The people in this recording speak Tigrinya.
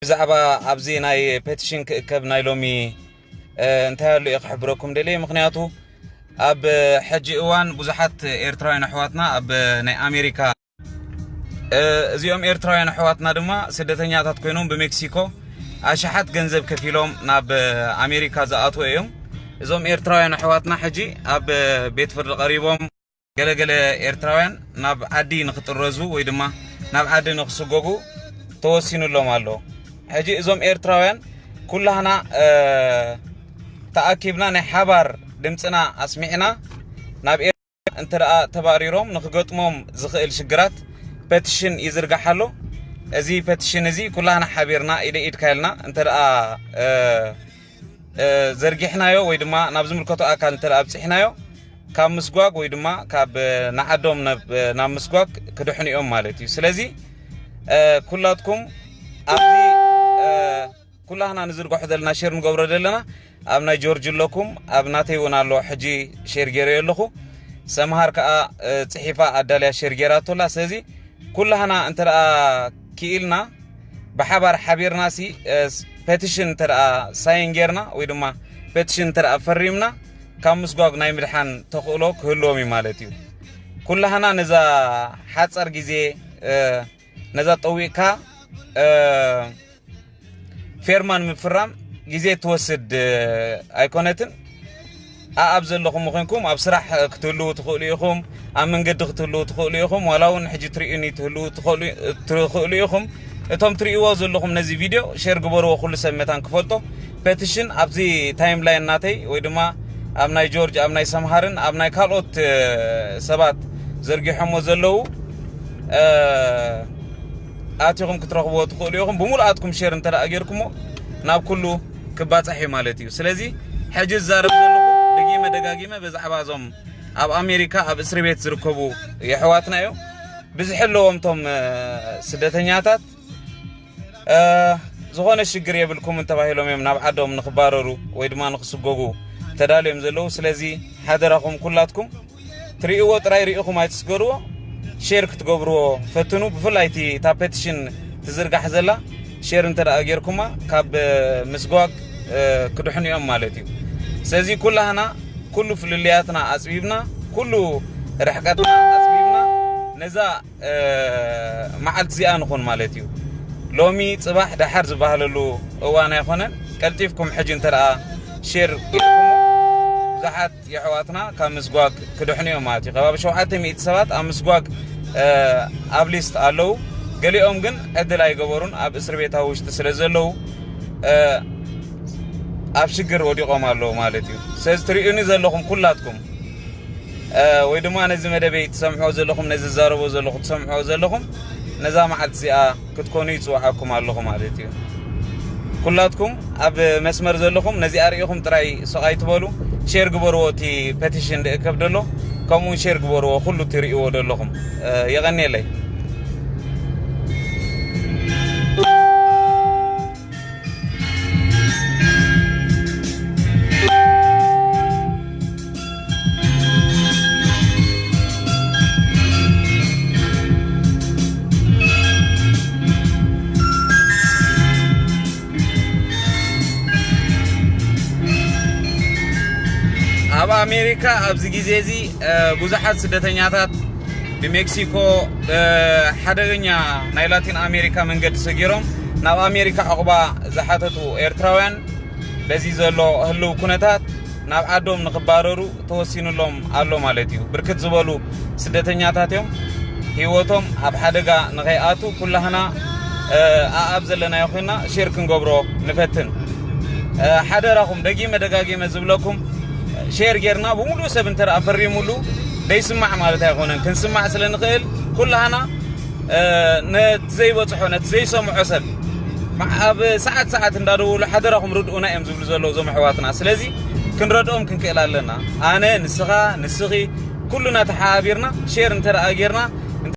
ብዛዕባ ኣብዚ ናይ ፔቲሽን ክእከብ ናይ ሎሚ እንታይ ኣሎ እየ ክሕብረኩም ደልየ። ምክንያቱ ኣብ ሕጂ እዋን ብዙሓት ኤርትራውያን ኣሕዋትና ኣብ ናይ ኣሜሪካ፣ እዚኦም ኤርትራውያን ኣሕዋትና ድማ ስደተኛታት ኮይኖም ብሜክሲኮ ኣሽሓት ገንዘብ ከፊሎም ናብ ኣሜሪካ ዝኣትወ እዮም። እዞም ኤርትራውያን ኣሕዋትና ሕጂ ኣብ ቤት ፍርዲ ቀሪቦም፣ ገለገለ ኤርትራውያን ናብ ዓዲ ንክጥረዙ ወይ ድማ ናብ ዓዲ ንክስጎጉ ተወሲኑሎም ኣሎ። ሕጂ እዞም ኤርትራውያን ኩላህና ተኣኪብና ናይ ሓባር ድምፅና ኣስሚዕና ናብ እንተ ደኣ ተባሪሮም ንክገጥሞም ዝኽእል ሽግራት ፐቲሽን ይዝርጋሕ ኣሎ። እዚ ፐቲሽን እዚ ኩላህና ሓቢርና ኢደ ኢድካ ኢልና እንተ ደኣ ዘርጊሕናዮ ወይ ድማ ናብ ዝምልከቶ ኣካል እንተ ኣብፂሕናዮ ካብ ምስጓግ ወይ ድማ ካብ ንዓዶም ናብ ምስጓግ ክድሕኑ እዮም ማለት እዩ። ስለዚ ኩላትኩም ኣብዚ ኩላህና ንዝርግሖ ዘለና ሼር ንገብሮ ዘለና ኣብ ናይ ጆርጅ ኣለኩም፣ ኣብ ናተይ እውን ኣሎ። ሕጂ ሼር ገይረዮ ኣለኹ። ሰምሃር ከዓ ፅሒፋ ኣዳልያ ሼር ገይራቶ ኣላ። ስለዚ ኩላህና እንተ ደኣ ክኢልና ብሓባር ሓቢርና ሲ ፔቲሽን እንተ ደኣ ሳይን ጌርና ወይ ድማ ፔቲሽን እንተ ደኣ ፈሪምና ካብ ምስጓግ ናይ ምድሓን ተኽእሎ ክህልዎም እዩ ማለት እዩ። ኩላህና ነዛ ሓፀር ግዜ ነዛ ጠዊቕካ ፌርማን ምፍራም ግዜ ትወስድ ኣይኮነትን። ኣኣብ ዘለኹም ኮይንኩም ኣብ ስራሕ ክትህልዉ ትኽእሉ ኢኹም፣ ኣብ መንገዲ ክትህልዉ ትኽእሉ ኢኹም፣ ዋላ እውን ሕጂ ትርእዩኒ ትህልዉ ትኽእሉ ኢኹም። እቶም ትርእይዎ ዘለኹም ነዚ ቪድዮ ሼር ግበርዎ፣ ኩሉ ሰብ መታን ክፈልጦ። ፔቲሽን ኣብዚ ታይም ላይን ናተይ ወይ ድማ ኣብ ናይ ጆርጅ፣ ኣብ ናይ ሰምሃርን ኣብ ናይ ካልኦት ሰባት ዘርጊሖሞ ዘለዉ ኣቲኹም ክትረኽብዎ ትኽእሉ ኢኹም። ብምሉኣትኩም ሼር እንተ ደኣ ጌርኩሞ ናብ ኩሉ ክባጻሕ እዩ ማለት እዩ። ስለዚ ሕጂ ዝዛረብ ዘለኹ ደጊመ ደጋጊመ ብዛዕባ እዞም ኣብ ኣሜሪካ ኣብ እስሪ ቤት ዝርከቡ የሕዋትና እዮም። ብዝሒ ኣለዎም እቶም ስደተኛታት። ዝኾነ ሽግር የብልኩምን ተባሂሎም እዮም ናብ ዓዶም ንክባረሩ ወይ ድማ ንክስጎጉ ተዳልዮም ዘለዉ። ስለዚ ሓደራኹም ኩላትኩም ትርእይዎ ጥራይ ርኢኹም ኣይትስገርዎ፣ ሼር ክትገብርዎ ፈትኑ። ብፍላይ እቲ እታ ፔቲሽን ትዝርጋሕ ዘላ ሼር እንተ ደኣ ጌርኩማ ካብ ምስጓግ ክድሕኑ እዮም ማለት እዩ። ስለዚ ኩላህና ኩሉ ፍልልያትና ኣጽቢብና፣ ኩሉ ርሕቀትና ኣጽቢብና ነዛ መዓልቲ እዚኣ ንኹን ማለት እዩ። ሎሚ ጽባሕ ደሓር ዝበሃለሉ እዋን ኣይኮነን። ቀልጢፍኩም ሕጂ እንተ ደኣ ሼር ኢልኩሞ ብዙሓት የሕዋትና ካብ ምስጓግ ክድሕኑ እዮም ማለት እዩ። ከባቢ ሸውዓተ ሚእቲ ሰባት ኣብ ምስጓግ ኣብ ሊስት ኣለዉ። ገሊኦም ግን ዕድል ኣይገበሩን፣ ኣብ እስር ቤት ኣብ ውሽጢ ስለ ዘለዉ ኣብ ሽግር ወዲቖም ኣለዉ ማለት እዩ። ስለዚ ትርእዩኒ ዘለኹም ኩላትኩም ወይ ድማ ነዚ መደበይ ትሰምዕዎ ዘለኹም፣ ነዚ ዝዛረቦ ዘለኹ ትሰምዕዎ ዘለኹም፣ ነዛ መዓልቲ እዚኣ ክትኮኑ ይጽውዓኩም ኣለኹ ማለት እዩ። ኩላትኩም ኣብ መስመር ዘለኹም ነዚኣ ርኢኹም ጥራይ ስቕ ኣይትበሉ። ሼር ግበርዎ፣ እቲ ፔቲሽን ዝእከብ ዘሎ ከምኡ እውን ሼር ግበርዎ፣ ኩሉ ትርእይዎ ዘለኹም። የቐንየለይ። ኣብ ኣሜሪካ ኣብዚ ግዜ እዚ ብዙሓት ስደተኛታት ብሜክሲኮ ሓደገኛ ናይ ላቲን ኣሜሪካ መንገዲ ሰጊሮም ናብ ኣሜሪካ ዕቑባ ዝሓተቱ ኤርትራውያን በዚ ዘሎ ህልው ኩነታት ናብ ዓዶም ንኽባረሩ ተወሲኑሎም ኣሎ ማለት እዩ። ብርክት ዝበሉ ስደተኛታት እዮም ህይወቶም ኣብ ሓደጋ ንኸይኣቱ ኩላህና ኣኣብ ዘለናዮ ኮይና ሼር ክንገብሮ ንፈትን። ሓደራኹም ደጊመ ደጋጊመ ዝብለኩም ሼር ጌርና ብምሉእ ሰብ እንተ ደኣ ፈሪሙሉ ደይስማዕ ማለት ኣይኮነን። ክንስማዕ ስለ ንኽእል ኩላህና ነቲ ዘይበጽሖ ነቲ ዘይሰምዖ ሰብ ኣብ ሰዓት ሰዓት እንዳደወሉ ሓደራኹም ርድኡና እዮም ዝብሉ ዘለዉ እዞም ኣሕዋትና። ስለዚ ክንረድኦም ክንክእል ኣለና። ኣነ፣ ንስኻ፣ ንስኺ ኩሉና ተሓባቢርና ሼር እንተ ደኣ ጌርና